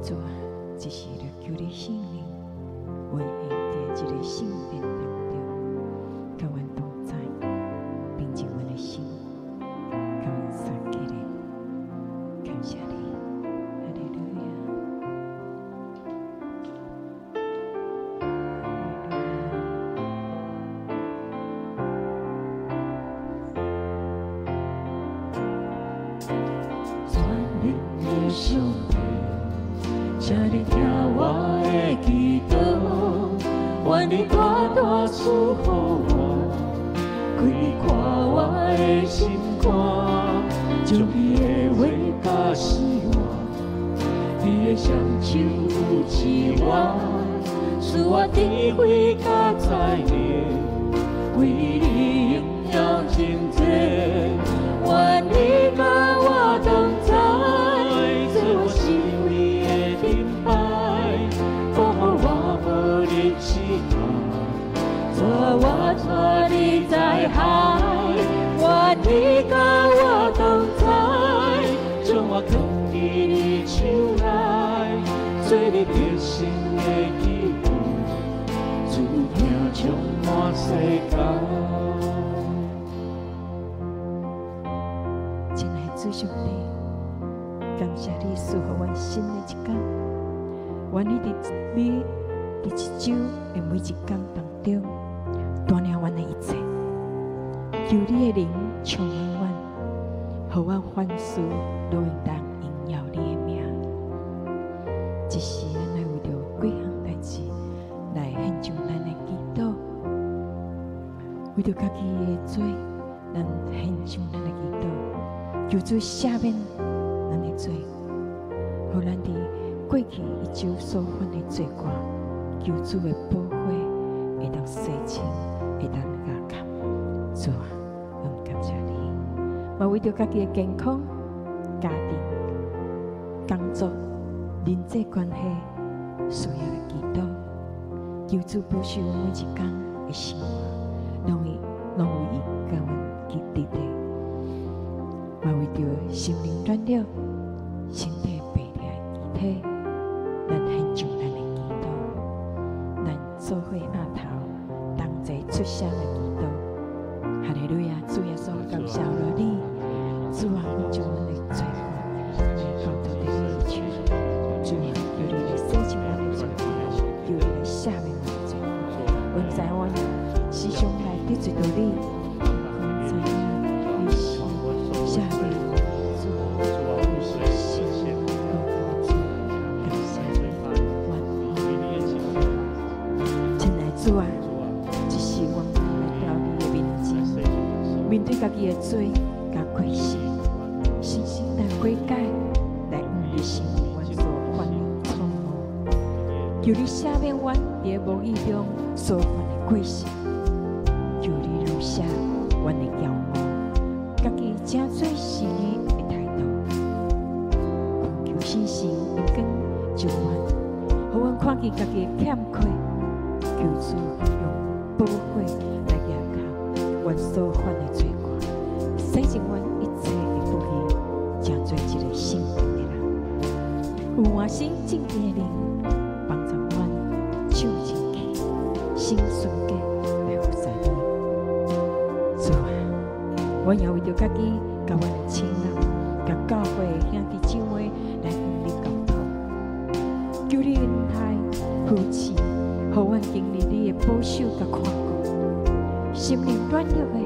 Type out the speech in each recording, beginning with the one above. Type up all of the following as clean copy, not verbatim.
主啊，這時就求你聖靈運行佇這个聖殿當中，佮阮同在，平靜阮的心，共阮三起來，感謝你，哈利路亞。哈利路亞。全能的上帝，請你聽我的祈禱，願你大大賜予我，開闊我的心肝，將你的話教示我，你的雙手扶持我，賜我智慧佮才能，為你榮耀真濟。願你佮我同在，做我生命的盾牌，保護我無入試探，帶我脫離災害。願你佮我同在，將我藏佇你手內，做你得勝的器具，主疼充滿世界。親愛的主上帝，感謝你賜予阮新的一天。願你佇你佇這週的每一天當中，帶領阮的一切。求你的靈充滿阮，予阮凡事攏會當榮耀你的名。這時，咱來為著幾項代誌來獻上咱的祈禱，為著家己的罪，咱獻上咱的祈禱，求主赦免咱的罪，予咱佇過去一週所犯的罪過，求主的寶血會當洗清，會當加減。主啊，阮感謝你，嘛為著家己的健康、家庭、工作、人際關係需要來祈禱，求主保守阮每一工的生活，攏有伊共阮佇佇。嘛為著心靈軟弱、身體病痛的肢體，咱獻上咱的祈禱，咱做伙徛頭同齊出聲來祈禱。哈利路亞，主耶穌，感謝了你，主啊，阮將阮的罪過來交託佇你的手，主啊，求你來洗淨阮的罪過，求你來赦免阮的罪過。阮知阮時常來得罪著你，阮知影你是赦免主，你是聖高主，感謝你，阮親愛的主啊，這時阮來到你的面前，面對家己的罪佮過失，誠心來悔改，來向你承認阮所犯的錯誤，求你赦免阮佇無意中所犯的過失，求你饒赦阮的驕傲，家己成做是你的態度，懇求聖神的光照阮，予阮看見家己的欠缺，求主用寶血來驗看阮所犯的罪過，洗淨阮一切的不義，成做一个聖潔的人。有換新正直的靈，幫助阮手清氣，心純潔來服侍你。主啊，阮也為著家己、佮阮的親人、佮教會的兄弟姊妹來向你交託，求你恩待扶持，予阮經歷你的保守佮看顧。心靈軟弱的，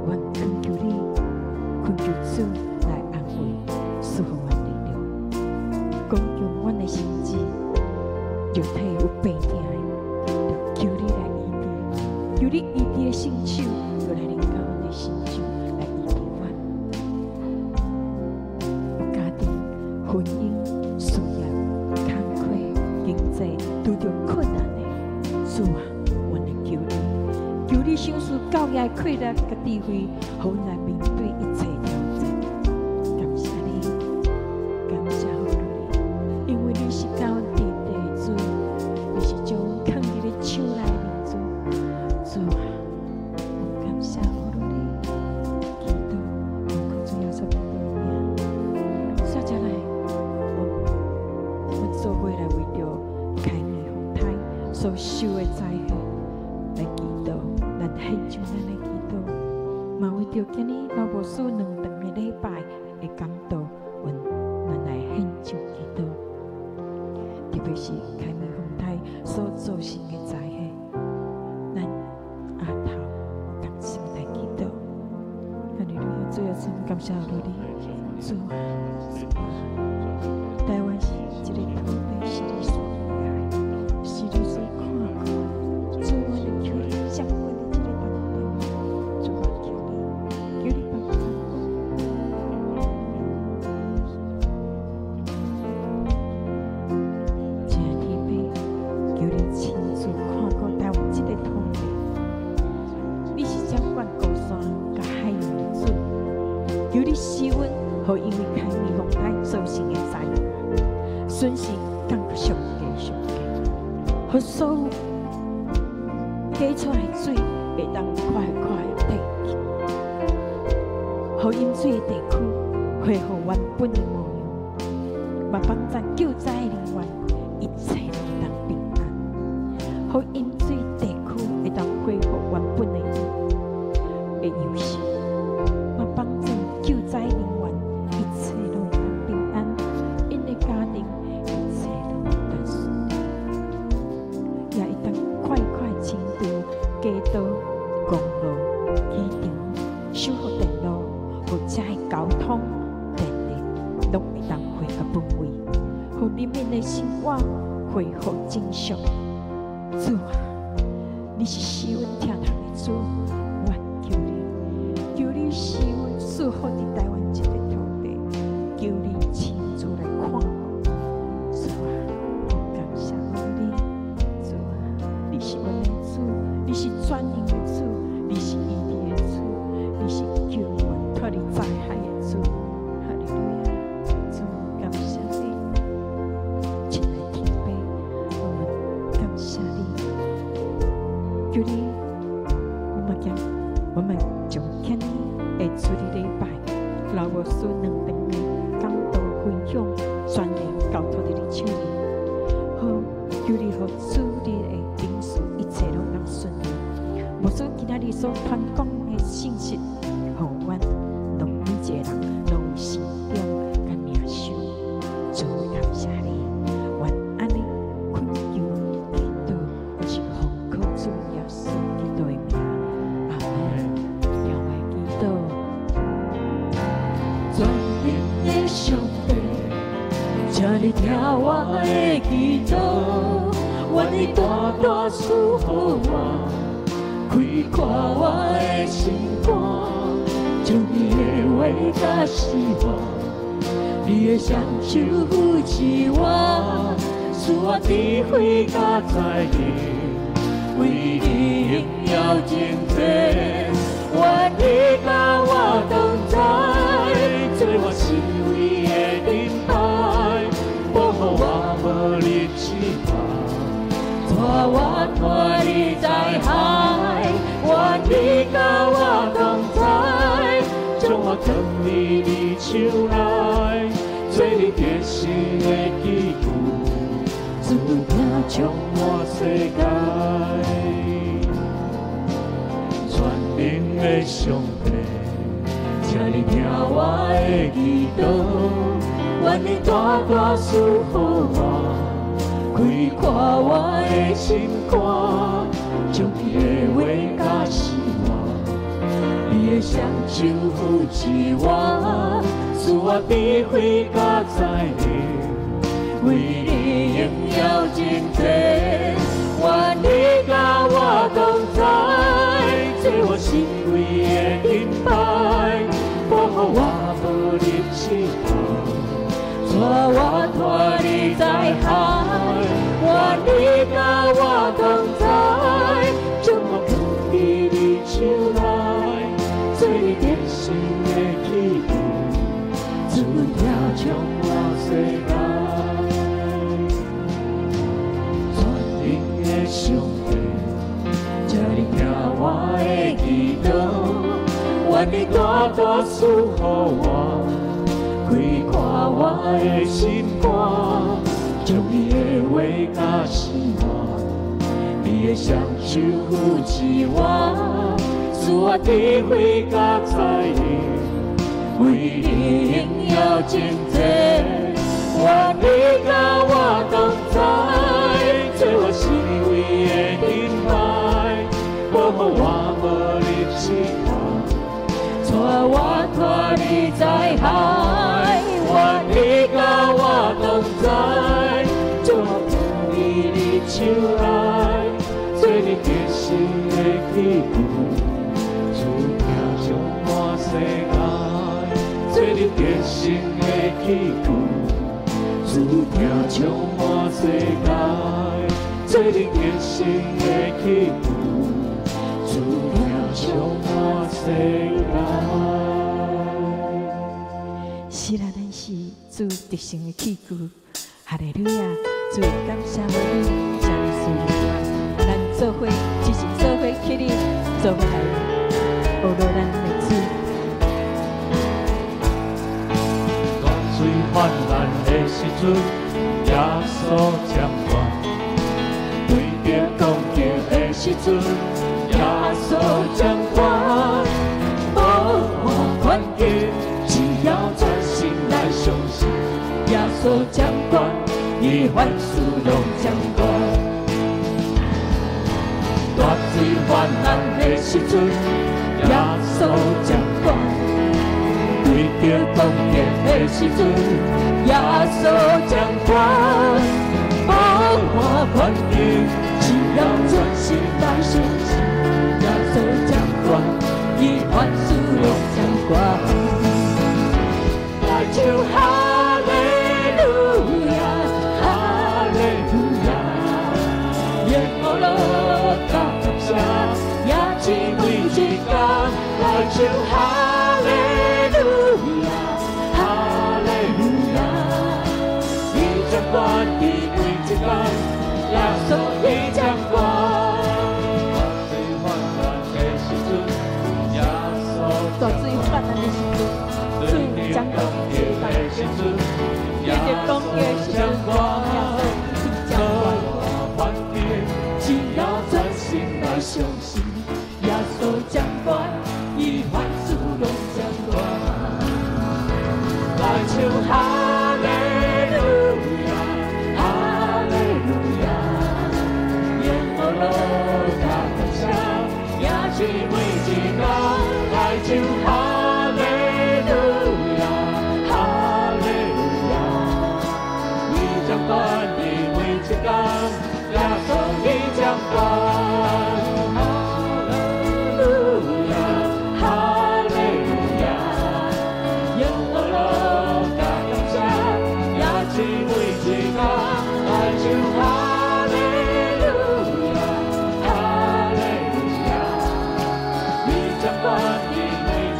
阮懇求你，懇求主來安慰，賜予阮力量，剛強阮的心志，肉體有病痛的，就求你來醫治，求你醫治的聖手，就來臨到阮的身上，來醫治阮。有家庭、婚姻、事業、工課、經濟拄著困難的，主啊，阮來求你，求你賞賜夠額的氣力佮智慧，予阮來面對一切挑戰。感謝你，感謝你，因為你是佮阮佇地的主，你是將阮藏佇你手內的主。主啊，我感謝你，祈禱，奉靠主耶穌基督的名。接下來，我們做伙所受的災禍來祈禱，咱獻上咱的祈禱，嘛為著今日老牧師兩頓的禮拜的講道，阮咱來獻上祈禱。特別是開明風台所造成的災禍，咱阿頭同心來祈禱。哈利路亞，主耶穌，感謝你，主啊，台灣是這個土地，是你所愛，是你所看顧。主，我就求你掌管佇這個當中，主啊，求你，求你幫助我。親愛的天父，求你親自看顧台灣這個土地。你是掌管高山佮海洋的主，求你施恩，予因為開明風台造成的災難，損失降上低上低，予所有加出來的水會當快快退去，予淹水的地區恢復原本的模樣，嘛幫助救災人員一切攏會當平安，予淹水地區會當恢復原本的樣式，嘛幫助救災人員一切攏會當平安，𪜶的家庭一切攏會當順利，也會當快快清除街道、公路、機場、修復電路，予遮的交通、電力攏會當回到本位，予人民的生活恢復正常。主啊，你是施恩聽痛的主，我求你，求你施恩賜福佇台灣這個土地，求你親自來看顧。主啊，我感謝你，主啊，你是阮的主，你是全能的主，你是醫治的主，你是救阮脫離災害的主。哈利路亞，主，感謝你，親愛的天父，我們感謝你，求你，我們將今日的主日禮拜，老牧師兩頓的講道分享，全然交託佇你手裡。好，求你予主日的程序一切攏當順利。牧師今仔日所傳講的信息，予阮攏每一個人攏有成長佮領受。主，感謝你，阮按呢懇求祈禱，是奉靠主耶穌基督的名，阿門。讓我祈禱。全能的上帝，請你聽我的祈禱，願你大大賜予我，開闊我的心肝，將你的話佮死我，你的雙手扶持我，賜我智慧佮才能，為你榮耀征戰，願你佮我同在，做我四圍的盾牌，保護我無入試探，帶我脫離災害，願你佮我同在，將我藏佇你手內，做你得勝的器具，主疼充滿世界。全能的上帝，請你聽我的祈禱，願你大大賜予我，開闊我的心肝，將你的話佮死我，你的雙手扶持我，賜我智慧佮才能，為你榮耀征戰，願你佮我同在，做我四圍的盾牌，保護我無入試探，帶我脫離災害，願你佮我同在，將我藏佇你手內，做你得勝的器具，主疼充滿世界。全能的上帝，請你聽我的祈禱，願你大大賜予我，開闊我的心肝，將你的話佮死我，伊的雙手扶持我，賜我智慧佮才能，為你榮耀真濟。願你佮我同在，做我四圍的盾牌，保護我無入試探，帶我脫離災害。願你佮我同在，將我放佇你手內，做你得勝的器具，主疼充滿世界，做你得勝的器具，主疼充滿世界，做你得勝的器具，主疼充滿世界。是啦，咱是主得勝的器具。哈利路亞！主感謝你，謝你賜予咱做伙，只是做伙起立，做伙來學落咱的主。大水泛濫的時陣，耶穌掌權；對著攻擊的時陣，耶穌掌權。無論環境，只要專心來相信，耶穌掌權，伊凡事攏掌權。大水泛濫的時陣，耶穌掌權。對著攻擊的時陣，耶穌掌權。無論環境，只要專心來相信，耶穌掌權，伊凡事攏掌權。來唱哈利路亞，哈利路亞，耶和華感謝，也是每一工。來唱哈利路亞，哈利路亞，伊掌管佇每一工，耶穌伊掌管。大水泛濫的時陣，耶穌大水泛濫的時陣，主掌管的時陣，對著攻擊的時陣，耶穌是掌管。環境，只要專心來相信，耶穌掌管，伊凡事攏掌管。來唱哈利路亞，哈利路亞，耶和華感謝，也是每一工。來唱哈利路亞，哈利路亞，伊掌管佇每一工，耶穌伊掌管。哈利路亞，哈利路亞，耶和華感謝，也是每一工。來唱哈利路亞，哈利路亞，伊掌管佇每一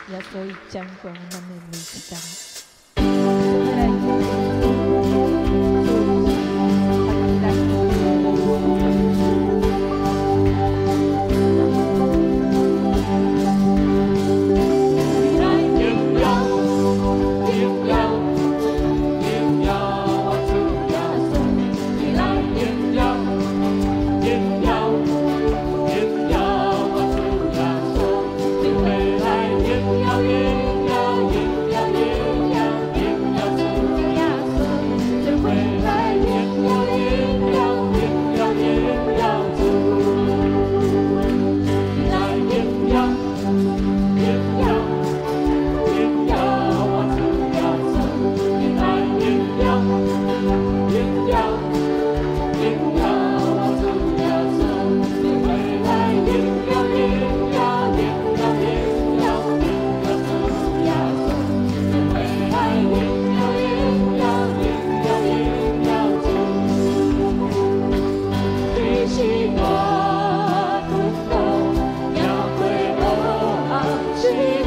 耶穌伊掌管咱的每一工。荣耀，荣耀，荣耀我主耶穌，你來榮耀，榮耀，榮耀我主耶穌，你會來榮耀，榮耀，榮耀，榮耀，榮耀主耶穌，你會來榮耀，榮耀，榮耀，榮耀主，你來榮耀，榮耀。榮耀我主耶穌，你來榮耀，榮耀，榮耀我主耶穌，你會來榮耀，榮耀，榮耀，榮耀，榮耀主耶穌，你會來榮耀，榮耀，榮耀，榮耀主。你是我奮鬥，贏過黑暗勢力。